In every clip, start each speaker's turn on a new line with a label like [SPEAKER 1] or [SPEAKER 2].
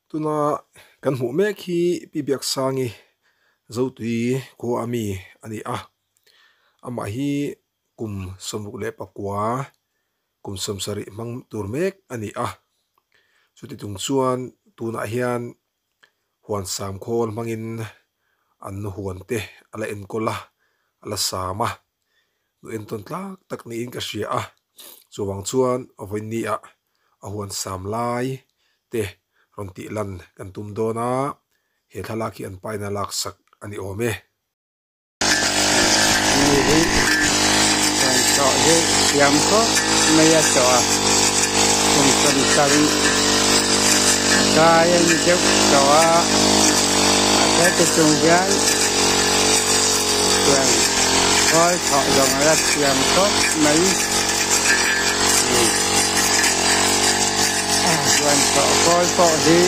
[SPEAKER 1] Tuna kan hmuh mek hi Pi Biaksangi Zotui khua ami a ni a, amah hi kum 64 kum 70 hmang tur mek a ni a, chuti tung chuan tunah hian huan sam khawl hmangin an huan te a la enkawl a, a la sam a, nu entawn tlak tak niin ka hria a, chuvang chuan vawiin ah a huan sam lai te rawn tih lan kan tum dawn a, he thlalak hi an paina lak sak a ni awm e.
[SPEAKER 2] Ni hi chuan tawh hi thiam khawp mai a tawh a, kum 70 a kai a ni deuh tawh a, mahse ti chung hian chuan khawl thawh zawng a la thiam khawp mai ni. Chuan thawh khawl pawh hi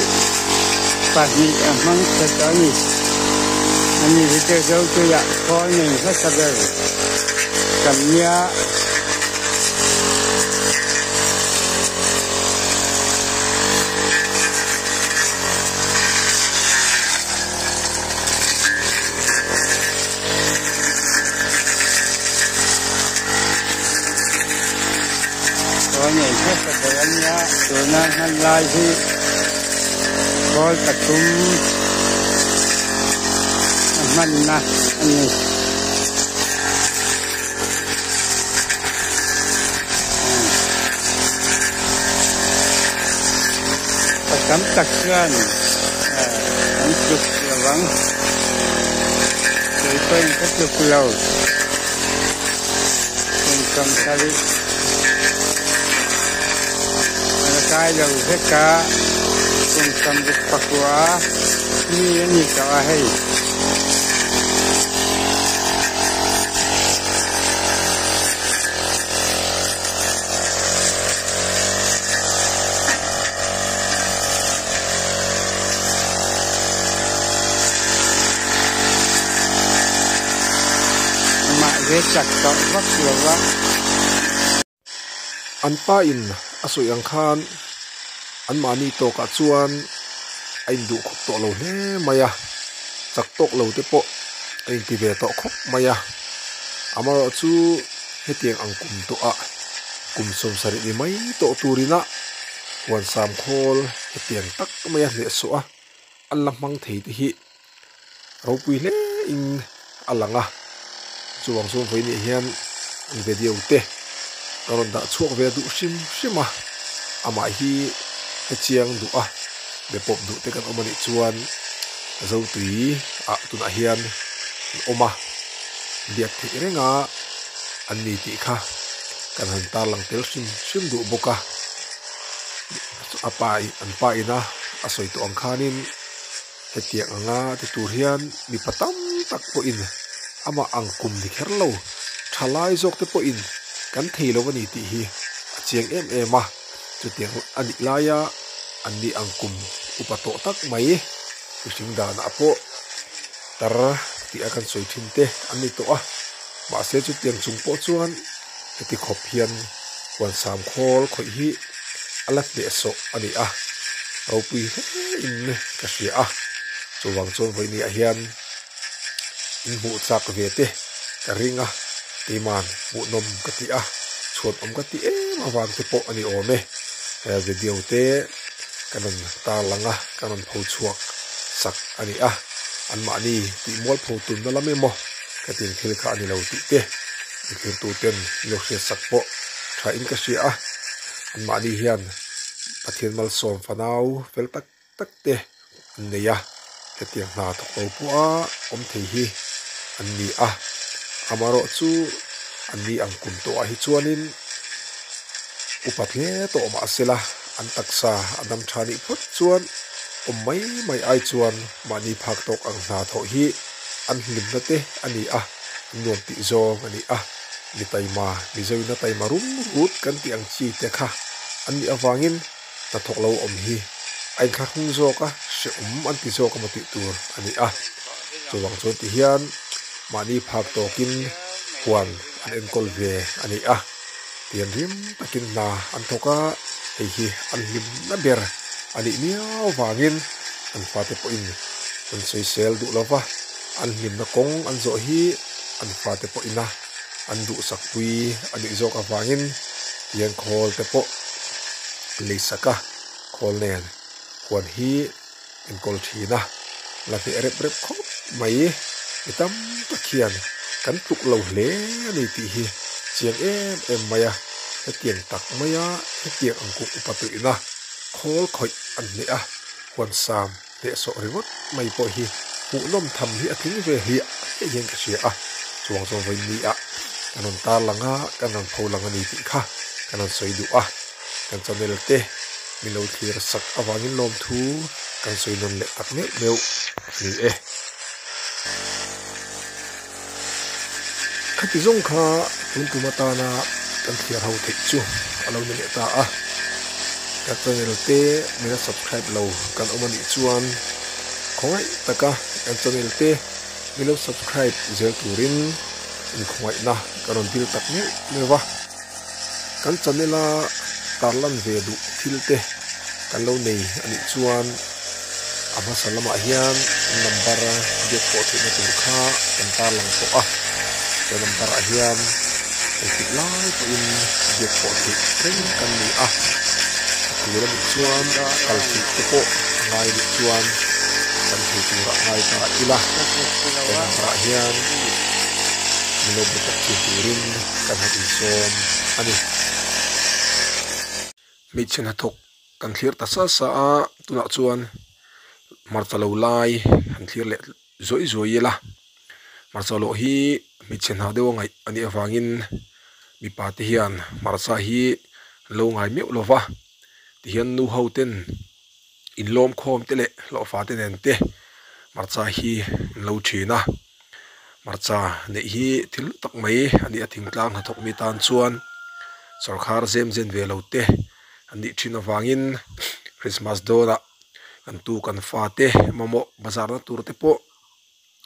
[SPEAKER 2] pahnih a hmang tha tawh a ni. Ani hi chu Zotuiah khawl nei hmasa ber kan nia. Khawl nei hmasa ber a nia, tuna hman lai hi khawl pathum a hmanna a ni. Pa tam tak chuan an tluk lo vang, kei pawhin ka tluk lo. Kum 70 a la kai lo vek a, kum 69 mi a ni tawh a hei. Amah hi chak tawh vak lo va.
[SPEAKER 1] An pa in a sawi ang khan anmahni tawkah chuan a induh khawp tawh lo hle mai a, chak tawk lo te pawh a inti ve tawh khawp mai a. Amaherawh chu hetiang ang kum tawhah kum 70 ni mai tawh turina huan sam khawl hetiang tak mai a hnehsawh a, an la hmang thei te hi ropui hle in a lang a. Chuvang chuan vawiin ah hian an video te ka rawn dah chhuak ve duh hrim hrim a, amah hi hetiang duh a be pawp duh te kan awm anih chuan Zotui ah tunah hian an awm a, biak theih reng a an ni tih kha kan han tarlang tel hrim hrim duh bawk a, a pa an pa ina a sawi tawh ang khanin hetiang anga ti tur hian mipa tam tak pawhin amah ang kum ni kher lo thalai zawk te pawhin kan thei lo a ni tih hi a chiang em em a, chutiang a nih laia an ni ang kum upa tawh tak mai mihring danah pawh tar tih a kan sawi thin te an ni tawh a, mahse chutiang chung pawh chuan heti khawp hian huan sam khawl khawih hi a la hnehsawh a ni a, ropui hle in ka hria a, chuvang chuan vawiin ah hian in hmuh chak ve te ka ring a, keiman hmuhnawm ka ti a, chhuanawm ka ti em avang te pawh a ni awm e, he video te kan rawn tarlang a, kan rawn pho chhuak sak a ni a, anmahni tih mualpho tumna lam emaw ka tin thil kha a ni lo tih te zirtirtuten min lo hriat sak pawh tha in ka hria a, anmahni hian Pathian malsawm fanau fel tak tak te an nei a, hetiang hna thawk lo pawha awm thei hi an ni a, amaherawh chu anni ang kum tawhah hi chuanin upa hle tawh mahsela an taksa a dam tha nih phawt chuan awm mai mai ai chuan mahni phak tawk ang hna thawh hi an hlimna te a ni a, an nuam tih zawng a ni a, mi taima, Mizoina taima rum rut kan tih ang chi te kha an nih avangin hnathawk lo awm hi a inthlahrung zawk a, hrehawm an ti zawk emaw tih tur a ni a. Chuvang chuan ti hian mahni phak tawkin huan an enkawl ve a ni a, tian rim takin hna an thawk a, hei hi an hlimna ber. a nih miau vangin an fate pawhin an sawisel duh lo va, an hlimna kawng an zawh hi an fate pawhina an duhsakpui a nih zawk avangin tiang khawl te pawh an lei sak a, khawl nen huan hi enkawl thin a, la hneh rep rep khawp mai. Mi tam tak hian kan tluk lo hle a ni tih hi chiang em em mai a, hetiang tak maia hetiang ang kuk upa tuihna khawl khawih an hneh a, huan sam hnehsawh ringawt mai pawh hi hmuhnawm tham hi a tling ve hliah hliah hian ka hria a, chuang chuan vawiin ni ah kan rawn tarlang a, kan rawn pho lang a ni tih kha kan rawn sawi duh a. Kan channel te min lo thlir sak avangin lawmthu kan sawi nawn leh tak meuh meuh a ni e. Khati zawng kha tun tum atana kan thliar ho theih chu a lo ni leh ta a. Kan channel te min la subscribe lo kan awm a nih chuan khawngaih taka kan channel te min lo subscribe zel turin inkhawngaihna ka rawn dil tak meuh meuh a. Kan channel a tarlan ve duh thil te kan lo nei a nih chuan a hmasa lamah hian number biak pawh theihna tur kha kan tarlang tawh a, he number ah hian engtik lai pawhin biak pawh theih reng kan ni a, a tur a nih chuan kal theih te pawh a ngai nih chuan kan thei turah ngai ta ila he number ah hian min lo be pawh thin turin kan han insawm a ni. Hmeichhe hnathawk kan thlir ta sa sa a, tunah chuan hmarcha lo lai han thlir leh zuai zuai ila. Hmarcha lawh hi hmeichhe hna deuh a ngaih a nih avangin mipa te hian hmarcha hi an lo ngai meuh lo va, tihian nu ho ten inlawm khawm te leh hlawhfa te nen te hmarcha hi an lo thin a. Hmarcha neih hi thil tak mai a ni a, thingtlang hnathawk mi tan chuan sawrkhar zem zen ve lo te an nih thin avangin Christmas dawnah kan tu kan fa te mamawh bazar na tur te pawh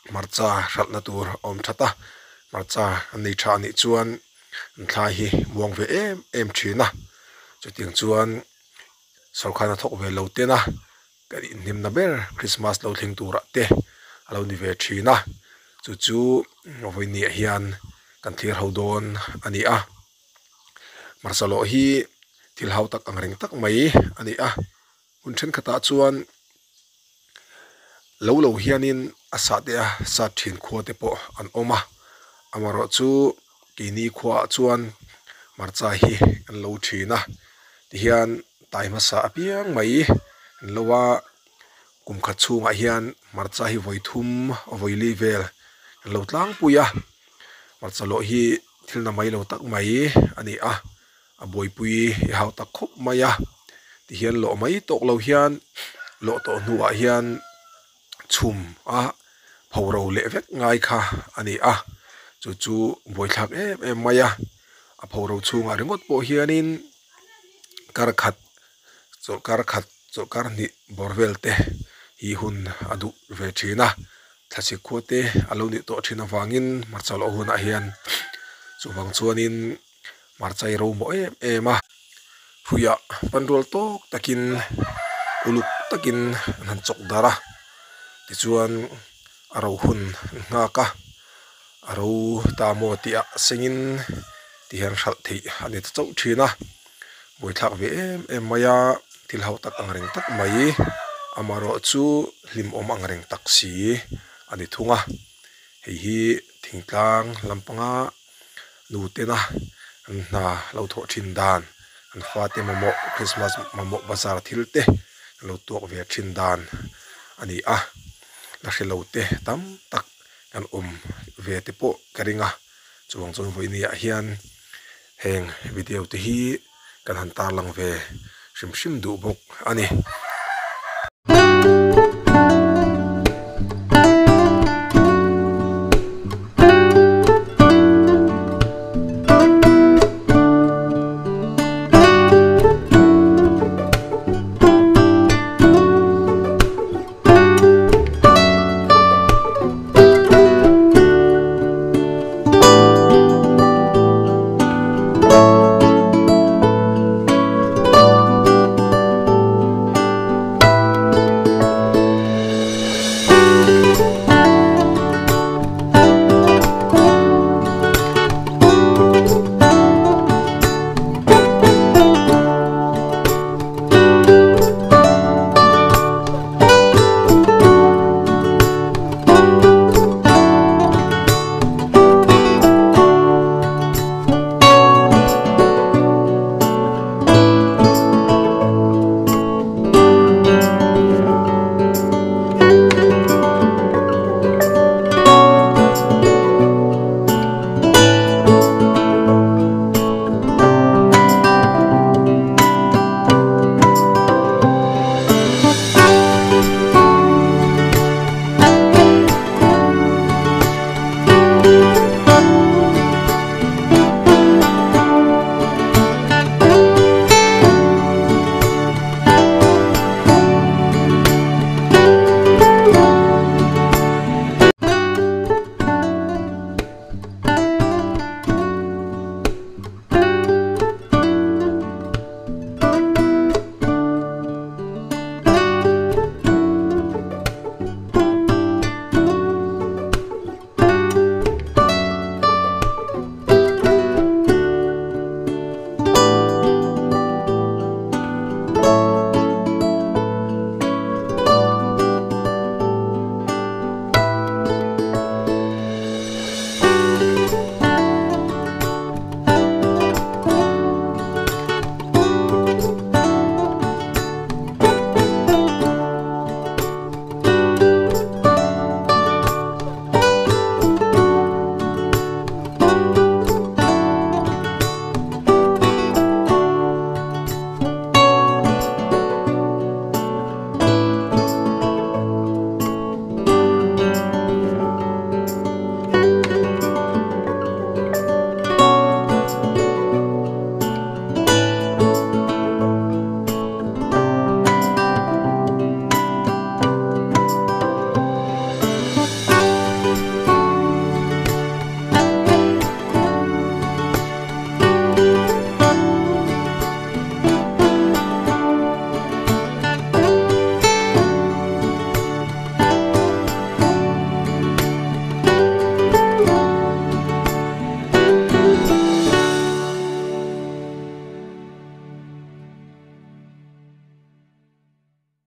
[SPEAKER 1] hmarcha hralhna tur a awm that a, hmarcha an nei tha anih chuan an thlai hi muang ve em em thin a, chutiang chuan sawrkhar hnathawk ve lo tena Kan inhlimna ber Christmas lo thleng turah te a lo ni ve thin a, chu chu vawinia hian kan thlir ho dawn a ni a. Hmarcha lawh hi thil hau tak ang reng tak mai a ni a, hun thenkhatah chuan lo lo hianin a sah te a sat thin khua te pawh an awm a, amaherawhchu keini khuaah chuan hmarcha hi an lo thin a, tihian. Tai hmasa apiang mai an lo a, kum khat chhungah hian hmarcha hi vawi thum vawi li vel an lo tlangpui a, hmarcha lawh hi thil na mai lo tak mai a ni a, a buaipui i hau tak khawp mai a, tihian lawh mai tawk lo hian lawh tawh hnuah hian chhum a pho ro leh vek ngai kha a ni a, chu chu buaithlak em em mai a, a pho ro chhungah ringawt pawh hianin. Kar khat chawlhkar khat chawlhkar hnih bawr vel te hi hun a duh ve thin a, thlasik khua te a lo nih tawh thin avangin hmarcha loh hunah hian chuvang chuanin hmarcha hi ro mawh em em a, hruiah panrual tawk takin uluk takin an han chawk darh a, tichuan a ro hun an nghak a. A ro ta maw tih ah sengin ti hian hralh theih a ni ta chauh thin a, buaithlak ve em em mai a, thil ho tak ang reng tak mai amaherawh chu hlimawm ang reng tak si a ni thung a, hei hi thingtlang lampanga nu tena an hna lo thawh thin dan an fate mamawh Christmas mamawh bazar thil te an lo tuak ve thin dan a ni a, la hre lo te tam tak. Kan awm ve te pawh ka ring a, chuvang chuan vawinia hian heng video te hi kan han tarlang ve hrim hrim duh bawk a ni.